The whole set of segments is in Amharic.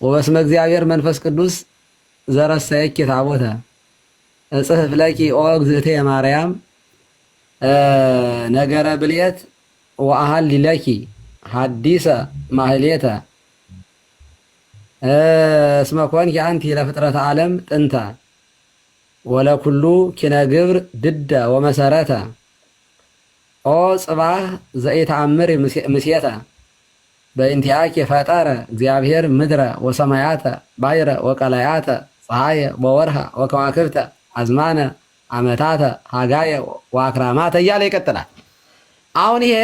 ወበስመ እግዚአብሔር መንፈስ ቅዱስ ዘረሰየኪ ታቦተ እጽሕፍ ለኪ ኦ እግዝእትየ ማርያም ነገረ ብልየት ወአሃሊ ለኪ ሐዲሰ ማህሌተ እስመ ኮንኪ አንቲ ለፍጥረተ ዓለም ጥንተ ወለኩሉ ኪነ ግብር ድደ ወመሰረተ ኦ ጽባህ ዘኢተአምር ምስየተ በእንቲአኪ ፈጠረ እግዚአብሔር ምድረ ወሰማያተ ባሕረ ወቀላያተ ፀሐየ ወወርሃ ወከዋክብተ አዝማነ ዓመታተ ሃጋየ ወአክራማተ እያለ ይቀጥላል። አሁን ይሄ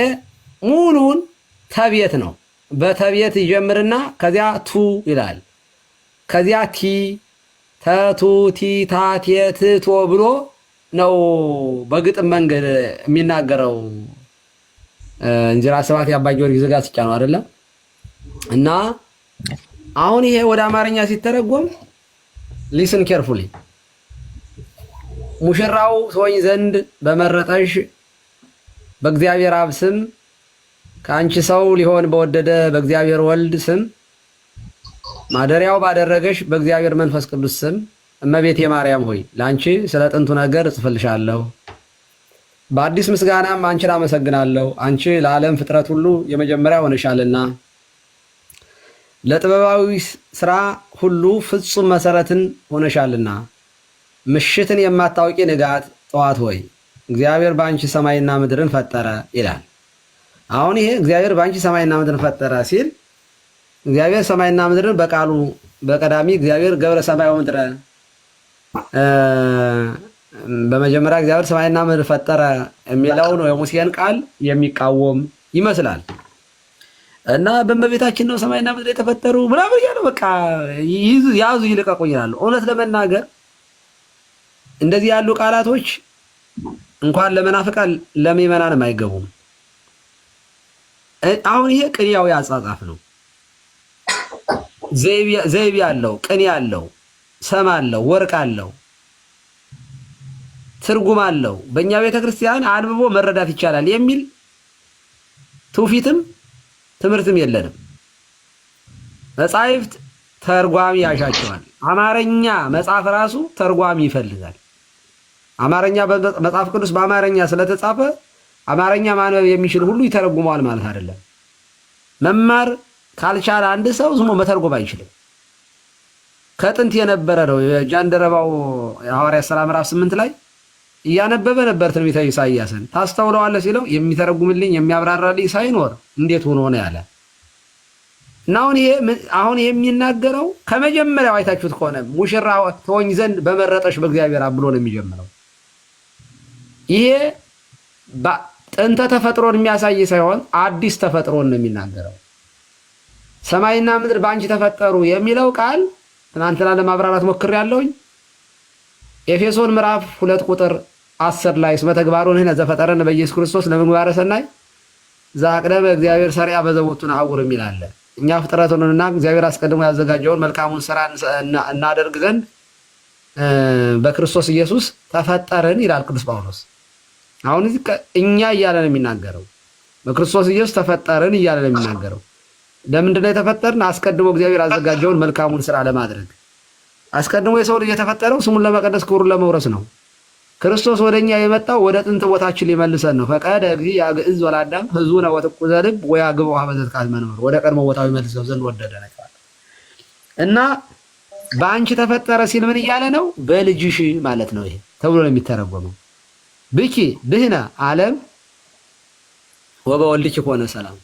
ሙሉን ተቤት ነው። በተቤት ይጀምርና ከዚያ ቱ ይላል። ከዚያ ቲ ተቱ ቲ ታ ቴ ት ቶ ብሎ ነው በግጥም መንገድ የሚናገረው። እንጀራ ስብሐት የአባ ጊዮርጊስ ዘጋስጫ ነው አይደለም? እና አሁን ይሄ ወደ አማርኛ ሲተረጎም listen carefully፣ ሙሽራው ትሆኝ ዘንድ በመረጠሽ በእግዚአብሔር አብ ስም፣ ከአንቺ ሰው ሊሆን በወደደ በእግዚአብሔር ወልድ ስም፣ ማደሪያው ባደረገሽ በእግዚአብሔር መንፈስ ቅዱስ ስም እመቤቴ ማርያም ሆይ ለአንቺ ስለ ጥንቱ ነገር እጽፍልሻለሁ። በአዲስ ምስጋናም አንቺን አመሰግናለሁ። አንቺ ለዓለም ፍጥረት ሁሉ የመጀመሪያ ሆነሻልና ለጥበባዊ ስራ ሁሉ ፍጹም መሰረትን ሆነሻልና ምሽትን የማታውቂ ንጋት ጠዋት ሆይ እግዚአብሔር በአንቺ ሰማይና ምድርን ፈጠረ ይላል። አሁን ይሄ እግዚአብሔር በአንቺ ሰማይና ምድርን ፈጠረ ሲል እግዚአብሔር ሰማይና ምድርን በቃሉ በቀዳሚ እግዚአብሔር ገብረ ሰማይ ወምድረ፣ በመጀመሪያ እግዚአብሔር ሰማይና ምድር ፈጠረ የሚለው ነው የሙሴን ቃል የሚቃወም ይመስላል። እና በእመቤታችን ነው ሰማይና ምድር የተፈጠሩ ምናምን እያሉ በቃ ያዙ ይልቀቁኝ ይላሉ። እውነት ለመናገር እንደዚህ ያሉ ቃላቶች እንኳን ለመናፍቃን ለምዕመናንም አይገቡም። አሁን ይሄ ቅኔያዊ አጻጻፍ ነው። ዘይቤ አለው፣ ቅኔ አለው፣ ሰም አለው፣ ወርቅ አለው፣ ትርጉም አለው። በእኛ ቤተ ክርስቲያን አንብቦ መረዳት ይቻላል የሚል ትውፊትም ትምህርትም የለንም። መጻሕፍት ተርጓሚ ያሻቸዋል። አማርኛ መጽሐፍ ራሱ ተርጓሚ ይፈልጋል። አማርኛ መጽሐፍ ቅዱስ በአማርኛ ስለተጻፈ አማርኛ ማንበብ የሚችል ሁሉ ይተረጉመዋል ማለት አይደለም። መማር ካልቻለ አንድ ሰው ዝሞ መተርጎም አይችልም። ከጥንት የነበረ ነው። የጃንደረባው የሐዋርያት ሥራ ምዕራፍ 8 ላይ እያነበበ ነበር ትንቢተ ኢሳይያስን። ታስተውለዋለህ ሲለው የሚተረጉምልኝ የሚያብራራልኝ ሳይኖር እንዴት ሆኖ ነው ያለ። እና አሁን ይሄ አሁን የሚናገረው ከመጀመሪያው አይታችሁት ከሆነ ሙሽራ ትሆኝ ዘንድ በመረጠሽ በእግዚአብሔር አብ ብሎ ነው የሚጀምረው። ይሄ ጥንተ ተፈጥሮን የሚያሳይ ሳይሆን አዲስ ተፈጥሮን ነው የሚናገረው። ሰማይና ምድር በአንቺ ተፈጠሩ የሚለው ቃል ትናንትና ለማብራራት ሞክሬያለሁኝ። ኤፌሶን ምዕራፍ 2 ቁጥር 10 ላይ እስመ ተግባሩ ንሕነ ዘፈጠረነ በኢየሱስ ክርስቶስ ለምግባረ ሰናይ ዘአቅደመ እግዚአብሔር ሠሪዐ በዘቦቱ ነሐውር የሚል አለ። እኛ ፍጥረት ሆነንና እግዚአብሔር አስቀድሞ ያዘጋጀውን መልካሙን ስራ እናደርግ ዘንድ በክርስቶስ ኢየሱስ ተፈጠርን ይላል ቅዱስ ጳውሎስ። አሁን እዚህ እኛ እያለ ነው የሚናገረው። በክርስቶስ ኢየሱስ ተፈጠርን እያለ ነው የሚናገረው። ለምንድን ነው የተፈጠርን? አስቀድሞ እግዚአብሔር ያዘጋጀውን መልካሙን ስራ ለማድረግ። አስቀድሞ የሰው ልጅ የተፈጠረው ስሙን ለመቀደስ ክብሩን ለመውረስ ነው። ክርስቶስ ወደኛ የመጣው ወደ ጥንት ቦታችን ሊመልሰን ነው። ፈቀደ እግዚእ ያግዕዝ ወለአዳም ህዙነ ወትኩዘ ልብ ወያግብኦ ሀበ ዘትካት መንበር፣ ወደ ቀድሞ ቦታው ይመልሰው ዘንድ ወደደ እና በአንቺ ተፈጠረ ሲል ምን እያለ ነው? በልጅሽ ማለት ነው። ይሄ ተብሎ ነው የሚተረጎመው። ብኪ ድህነ ዓለም ወበወልድኪ ኮነ ሰላም፣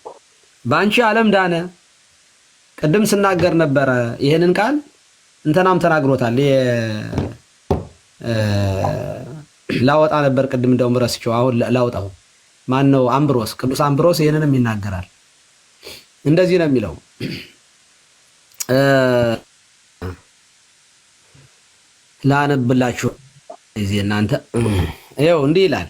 በአንቺ ዓለም ዳነ። ቅድም ስናገር ነበረ ይሄንን ቃል እንትናም ተናግሮታል። ላወጣ ነበር ቅድም እንደውም ረስቼው፣ አሁን ላውጣው። ማን ነው? አምብሮስ፣ ቅዱስ አምብሮስ ይህንንም ይናገራል። እንደዚህ ነው የሚለው፣ ላነብላችሁ እዚህ እናንተ ይኸው እንዲህ ይላል።